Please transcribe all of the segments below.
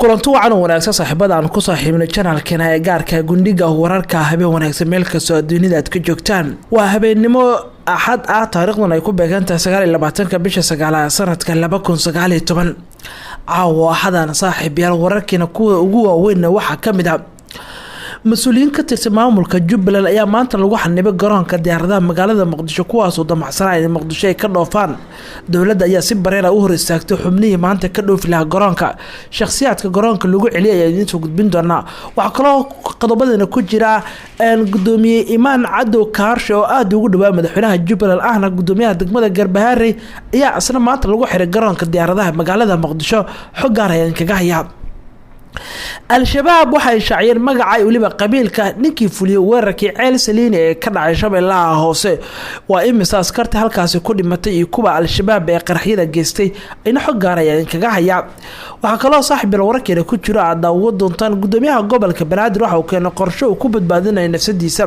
Kulanti wacan oo wanaagsan, saaxiibada aan ku saaxiibnay janalkeena ee gaarka Gundhiga Wararka. Habeen wanaagsan meel kastoo adduunyada aad ka joogtaan. Waa habeennimo Axad ah, taariikhdan ay ku beegantahay 29-ka bisha sagaalaad sanadka 2019. Caawo Axadan, saaxiib yaal, wararkiina kuwa ugu waaweynna waxaa kamid ah: mas-uuliyiin ka tirsan maamulka Jubbaland ayaa maanta lagu xanibay garoonka diyaaradaha magaalada Muqdisho, kuwaasoo damacsanaa in Muqdisho ay ka dhoofaan. Dowladda ayaa si bareera u hor istaagtay xubnihii maanta ka dhoofi lahaa garoonka. Shakhsiyaadka garoonka lagu celiyay ayaa idiin soo gudbin doonaa. Waxaa kaloo qodobadana ku jira gudoomiye Imaan Cadow Kaarshe, oo aada ugu dhawaa madaxweynaha Jubbaland, ahna gudoomiyaha degmada Garbaharey, ayaa isna maanta lagu xiray garoonka diyaaradaha magaalada Muqdisho. Xog gaar ayaan kaga hayaa. Al-Shabaab waxay shaaciyeen magaca weliba qabiilka ninkii fuliyey weerarkii Ceel Saliini ee ka dhacay Shabeellaha Hoose. Waa imisa askarta halkaasi ku dhimatay iyo kuwa Al-Shabaab ee qaraxyada geystay? Ina xog gaar ayaan kaga hayaa. Waxaa kaloo, saaxibil, wararkeena ku jiro aad daawo doontaan: gudoomiyaha gobolka Banaadir waxa uu keenay qorshe uu ku badbaadinayo nafsadiisa.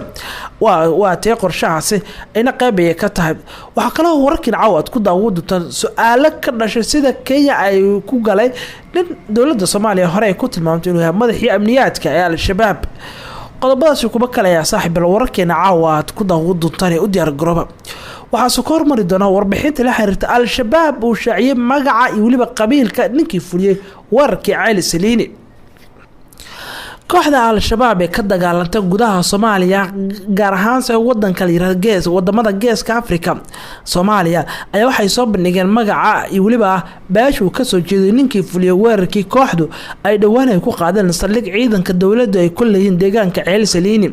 Waa tee qorshahaasi? Ina qeyb ayay ka tahay. Waxaa kaloo wararkiina caawa aad ku daawo doontaan su-aalo ka dhashay sida Kenya ay ku galay nin dowladda Soomaaliya hore ay ku tilmaamtay inuu yahay madaxii amniyaadka ee Al-Shabaab. Qodobadaasi kuba kale ayaa, saaxiibal, wararkeena caawa aad ku daawo doontaan ee u diyaar garooba. Waxaase ka hormari doonaa warbixinta la xiriirta Al-Shabaab uu shaaciyey magaca iyo weliba qabiilka ninkii fuliyey weerarkii Ceyli Saliini. Kooxda Al-Shabaab ee ka dagaalanta gudaha Soomaaliya, gaar ahaanse wadanka la yirahdo gees wadamada Geeska Africa, Soomaaliya, ayaa waxay soo bandhigeen magaca iyo weliba beesha uu kasoo jeeday ninkii fuliyey weerarkii kooxdu ay dhowaan ay ku qaadeen saldhig ciidanka dowladdu ay ku leeyihiin deegaanka Ceel Saliini.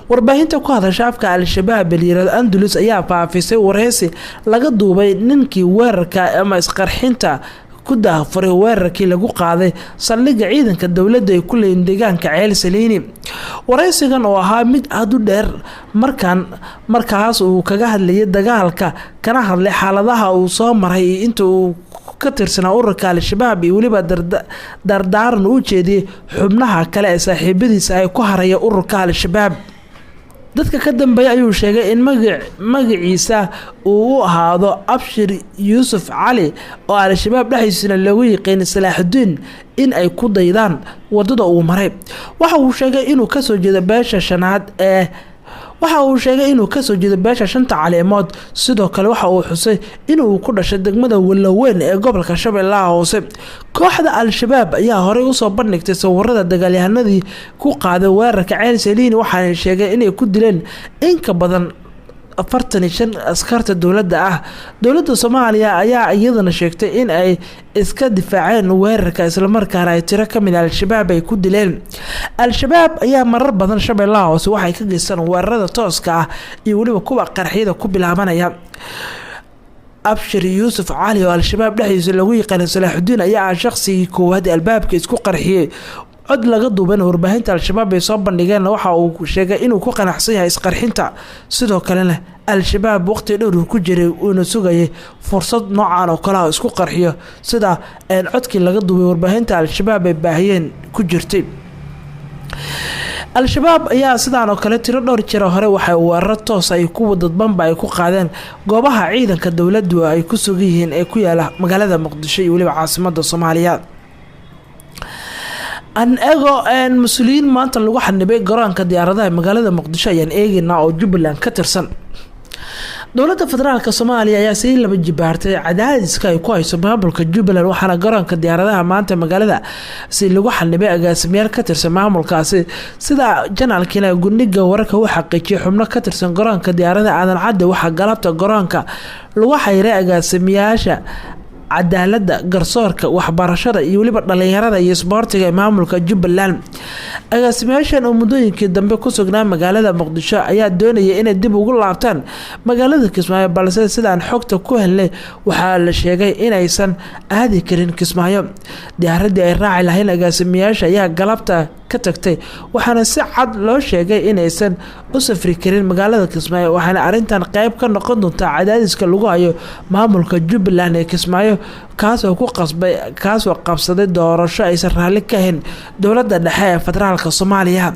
Warbaahinta ku hadasha afka Al-Shabaab ee la yirahdo Andalus ayaa faafisay wareysi laga duubay ninkii weerarka ama isqarxinta ku daafuray weerarkii lagu qaaday saldhigga ciidanka dowladda ay ku leeyiin deegaanka Ceel Saliini. Wareysigan oo ahaa mid aada u dheer, markaan markaas uu kaga hadlayay dagaalka, kana hadlay xaaladaha uu soo maray iyo inta uu ka tirsanaa ururka Al-Shabaab, iyo weliba dardaaran u jeediyey xubnaha kale ee saaxiibadiisa ay ku haraya ururka Al-Shabaab. Dadka ka dambeeya ayuu sheegay in magaciisa uu u ahaado Abshir Yuusuf Cali, oo Al-Shabaab dhexdiisana loogu yiqiinay Salaaxudiin, in ay ku daydaan wadada uu maray. Waxa uu sheegay inuu kasoo jeedo beesha shanaad ee waxa uu sheegay inuu kasoo jeedo beesha Shanta Caleemood. Sidoo kale waxa uu xusay inuu ku dhashay degmada Walaweyn ee gobolka Shabeellaha Hoose. Kooxda Al-Shabaab ayaa horey usoo bandhigtay sawirada dagaalyahanadii ku qaaday weerarka Ceel Saliini, waxaana sheegay inay ku dileen in ka badan 45 askarta dowladda ah. Dowladda Soomaaliya ayaa iyadana sheegtay in ay iska difaaceen weerarka, islamarkaana ay tiro kamid Al-Shabaab ay ku dileen. Al-Shabaab ayaa marar badan Shabeellaha Hoose waxay ka geystaan weerarada tooska ah iyo weliba kuwa qarxiyada ku bilaabanaya. Abshir Yuusuf Cali, oo Al-Shabaab dhexdiisa lagu yaqaana Salaaxudiin, ayaa ah shaqsigii koowaad ee albaabka isku qarxiyey. Cod laga duuban warbaahinta Al-Shabaab ay soo bandhigeen waxa uu sheegay inuu ku qanacsan yahay isqarxinta. Sidoo kalena Al-Shabaab waqti dhowr uu ku jiray, uuna sugayay fursad noocan oo kale ah isku qarxiyo, sida codkii laga duubay warbaahinta Al-Shabaab ay baahiyeen ku jirtay. Al-Shabaab ayaa sidaan oo kale tiro dhowr jira hore waxay weeraro toos ay kuwa dadbanba ay ku qaadeen goobaha ciidanka dowladdu ay ku sugan yihiin ee ku yaala magaalada Muqdisho iyo weliba caasimada Soomaaliya. An ego mas-uuliyiin maanta lagu xanibay garoonka diyaaradaha magaalada Muqdisho ayaan eegeynaa, oo Jubbaland ka tirsan. Dowladda federaalka Soomaaliya ayaa sii laba jibaartay cadaadiska ay ku hayso maamulka Jubbaland, waxaana garoonka diyaaradaha maanta magaalada si lagu xanibay agaasimayaal ka tirsan maamulkaasi. Sida janaalkiina Gundhiga Wararka u xaqiijiyay xubno ka tirsan garoonka diyaaradaha Aadan Cadde, waxaa galabta garoonka lagu xayiray agaasimayaasha cadaaladda, garsoorka, waxbarashada iyo weliba dhalinyarada iyo isboortiga ee maamulka Jubbaland. Agaasimayaashan oo muddooyinkii dambe ku sugnaa magaalada Muqdisho ayaa doonaya inay dib ugu laabtaan magaalada Kismaayo, balse sidaan xogta ku helnay waxaa la sheegay inaysan aadi karin Kismaayo. Diyaaradii ay raaci lahayn agaasimayaasha ayaa galabta ka tagtay, waxaana si cad loo sheegay inaysan u safri karin magaalada Kismaayo. Waxaana arrintan qeyb ka noqon doontaa cadaadiska lagu hayo maamulka Jubbaland ee Kismaayo, kaasoo ku qasbay kaasoo qabsaday doorasho aysan raalli ka ahayn dowladda dhexe ee federaalka Soomaaliya.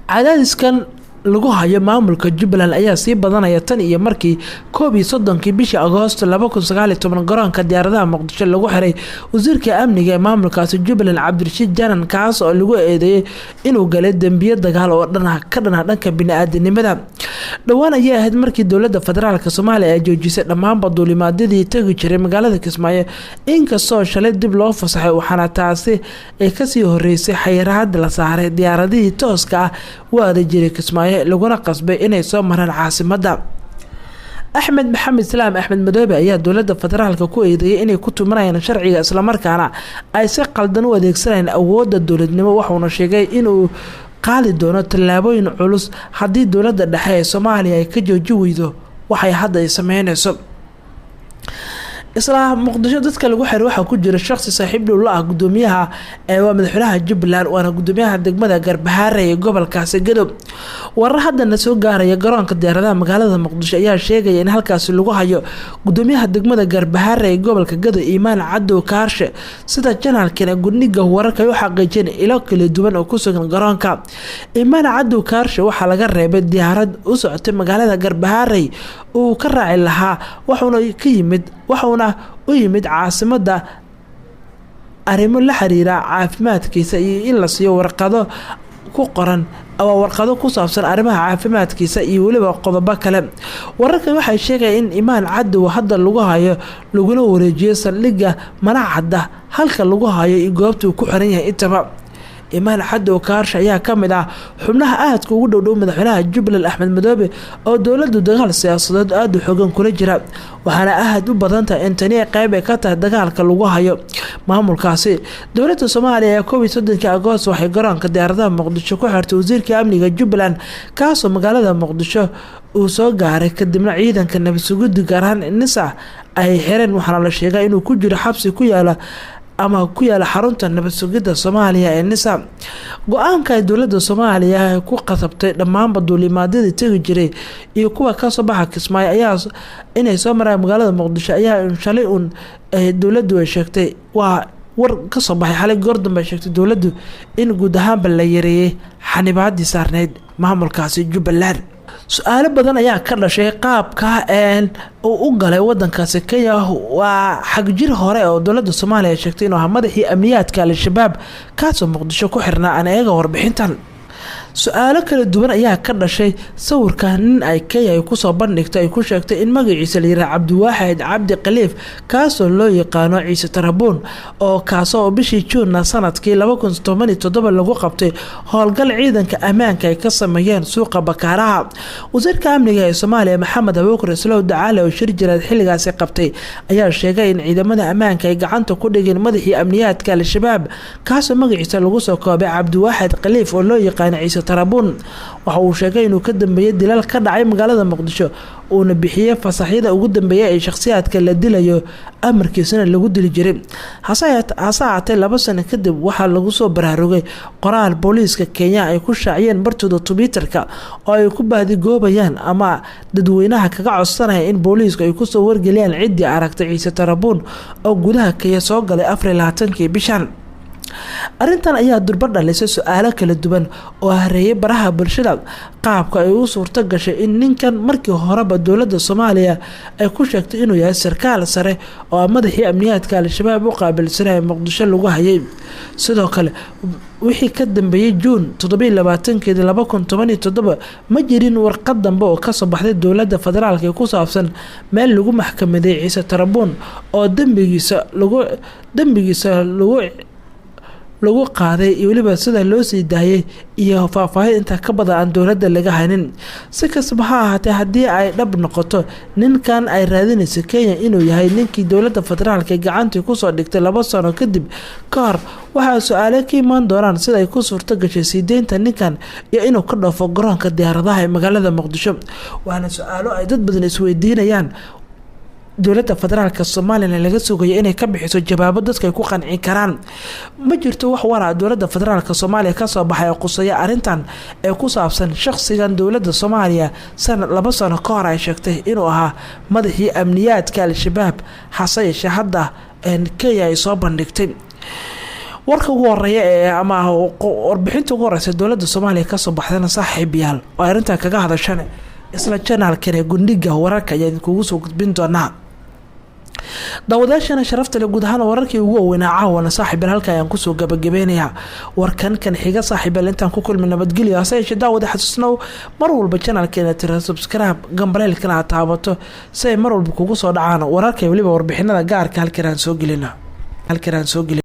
Cadaadiskan Lagu hayo maamulka Jubbaland ayaa sii badanaya tan iyo markii 31-kii bishii Agoosto 2019 garoonka diyaaradaha Muqdisho lagu xiray wasiirka amniga ee maamulkaasi Jubbaland, Cabdirashiid Janan, kaas oo lagu eedeeyay inuu galay dembiyo dagaal oo ka dhana dhanka bini-aadanimada. Dhowaan ayay ahayd markii dowladda federaalka Soomaaliya ay joojisay dhammaanba duulimaadyadii tegi jiray magaalada Kismaayo, inkastoo shalay dib loo fasaxay, waxaana taasi ay kasii horeysay xayiraad la saaray diyaaradihii tooska ah u aadi jiray Kismaayo, laguna qasbay inay soo maraan caasimadda. Axmed Maxamed Islaam, Axmed Madoobe, ayaa dowladda federaalka ku eedeeyay inay ku tumanayaan sharciga, islamarkaana ay si qaldan u adeegsanayaan awoodda dowladnimo. Waxuuna sheegay inuu qaadi doono tallaabooyin culus haddii dowladda dhexe ee Soomaaliya ay ka jooji weydo waxay hadda ay sameyneyso. Isla Muqdisho dadka lagu xiray waxaa ku jira shaqsi saaxiib dhow la ah gudoomiyaha ee waa madaxweynaha Jubbaland, waana gudoomiyaha degmada Garbahaare ee gobolkaasi Gadow. Warar haddana soo gaaraya garoonka diyaaradaha magaalada Muqdisho ayaa sheegaya in halkaasi lagu hayo gudoomiyaha degmada Garbahaare ee gobolka Gadow, Iimaan Cadow Kaarshe, sida janaalkan gudniga wararka ay u xaqiijiyeen ilo kala duwan oo ku sugan garoonka. Iimaan Cadow Kaarshe waxaa laga reebay diyaarad u socotay magaalada Garbahaarey uu ka raaci lahaa, wuxuuna ka yimid waxuuna u yimid caasimada arrimo la xiriira caafimaadkiisa iyo in la siiyo warqado ku qoran waa warqado ku saabsan arrimaha caafimaadkiisa iyo weliba qodobo kale. Wararkan waxay sheegaya in Imaan Cadow hadda lagu hayo laguna wareejiyo saldhigga Manacadda halka lagu hayo iyo goobta uu ku xiran yahay intaba. Imaan Cadow Kaarsha ayaa ka mid ah xubnaha aadka ugu dhowdhow madaxweynaha Jubbaland Axmed Madoobe, oo dowladdu dagaal siyaasadeed aada u xoogan kula jira, waxaana aad u badan tahay in tani qeyb ay ka tahay dagaalka lagu hayo maamulkaasi. Dowladda Soomaaliya ee 31-kii Agoost waxay garoonka diyaaradaha Muqdisho ku xirtay wasiirka amniga Jubbaland, kaasoo magaalada Muqdisho uu soo gaaray kadibna ciidanka nabad sugidda, gaar ahaan NISA, ay xireen, waxaana la sheegay inuu ku jiro xabsi ku yaala ama ku yaala xarunta nabad sugidda Soomaaliya ee NISA. Go-aanka ay dowladda Soomaaliya ku qasabtay dhammaanba duulimaadyadii tegi jiray iyo kuwa kasoo baxa Kismaayo ayaa inay soo maraan magaalada Muqdisho ayaa shalay uun dowladdu ay sheegtay. Waa war kasoo baxay xalay goordambe ay sheegtay dowladdu in guud ahaanba la yareeyay xanibaadii saarneyd maamulkaasi Jubbaland. Su-aalo badan ayaa ka dhashay qaabka uu u galay wadankaasi Kenya waa xagjir hore oo dowladda Soomaaliya sheegtay inuu ahaa madaxii amniyaadka Al-Shabaab, kaasoo Muqdisho ku xirnaa. Aan eega warbixintan. Su-aalo kala duwan ayaa ka dhashay sawirka nin ay Kenya ay kusoo bandhigtay, ay ku sheegtay in magaciisa la yiraha Cabdiwaaxid Cabdi Khaliif, kaasoo loo yaqaano Ciise Tarabuun, oo kaasoo bishii Juunna sanadkii 2017 lagu qabtay howlgal ciidanka ammaanka ay ka sameeyeen suuqa Bakaaraha. Wasiirka amniga ee Soomaaliya, Maxamed Abuukar Islow Dacaale, oo shir jireed xilligaasi qabtay, ayaa sheegay in ciidamada ammaanka ay gacanta ku dhigeen madaxii amniyaadka Al-Shabaab, kaasoo magaciisa lagu soo koobay Cabdiwaaxid Khaliif oo loo yaqaano Ciise Tarabuun. Waxa uu sheegay inuu ka dambeeyay dilal ka dhacay magaalada Muqdisho, uuna bixiyey fasaxyada ugu dambeeya ee shakhsiyaadka la dilayo, amarkiisana lagu dili jiray. Hase ahaatee, 2 sano kadib waxaa lagu soo baraarugay qoraal booliiska Kenya ay ku shaaciyeen bartooda Twitter-ka, oo ay ku baadigoobayaan ama dadweynaha kaga codsanaya in booliisku ay kusoo wargeliyaan ciddii aragtay Ciise Tarabuun oo gudaha Kenya soo galay 24-kii bishan. Arrintan ayaa durba dhalisay su-aalo kala duwan oo hareeyay baraha bulshada: qaabka ay u suurto gashay in ninkan markii horeba dowladda Soomaaliya ay ku sheegtay inuu yahay sarkaal sare oo madaxii amniyaadka Al-Shabaab u qaabilsanaya Muqdisho lagu hayay. Sidoo kale, wixii ka dambeeyey Juun 27-keedii 2017 ma jirin warqad dambe oo kasoo baxday dowladda federaalka ee ku saabsan meel lagu maxkamaday Ciise Tarabuun, oo dembigiisa lagu qaaday iyo weliba sida loo sii daayay iyo faahfaahin intaa ka badan aan dowladda laga haynin. Si kastaba ha ahaatee, haddii ay dhab noqoto ninkan ay raadinayso Kenya inuu yahay ninkii dowladda federaalka gacantii kusoo dhigtay 2 sano kadib ka hor, waxaa su-aale ka imaan doonaan sida ay ku suurto gashay sii deynta ninkan iyo inuu ka dhoofo garoonka diyaaradaha ee magaalada Muqdisho. Waana su-aalo ay dad badan isweydiinayaan, dowladda federaalka Soomaaliyana laga sugayo inay ka bixiso jawaabo dadka ay ku qancin karaan. Ma jirto wax waraa dowladda federaalka Soomaaliya kasoo baxay oo quseeya arrintan ee ku saabsan shaqsigan dowladda Soomaaliya sanad 2 sano ka hor ay sheegtay inuu ahaa madaxii amniyaadka Al-Shabaab, hase yeeshee hadda Kenya ay soo bandhigtay. Warka ugu horeeya ee ama warbixinta ugu horeysa dowladda Soomaaliya kasoo baxdana, saaxiibayaal, oo arrintaa kaga hadashane, isla channelkan ee Gundhiga Wararka ayaa idinkugu soo gudbin doonaa. Daawadayaashana sharafta le, guud ahaan wararkii ugu waaweynaa caawana, saaxiibyaal, halka ayaan kusoo gabagabeynayaa. Warkan kan xiga, saaxiibyaal, intaan ku kulmi nabadgelyo. Hase yeeshee, daawada, xasuusnow mar walba channelkeena tira subscribe, gambaleelkana aad taabato si ay mar walba kugu soo dhacaan wararka weliba warbixinada gaarka halkan aan soo gelina, halkan aan soo gelin.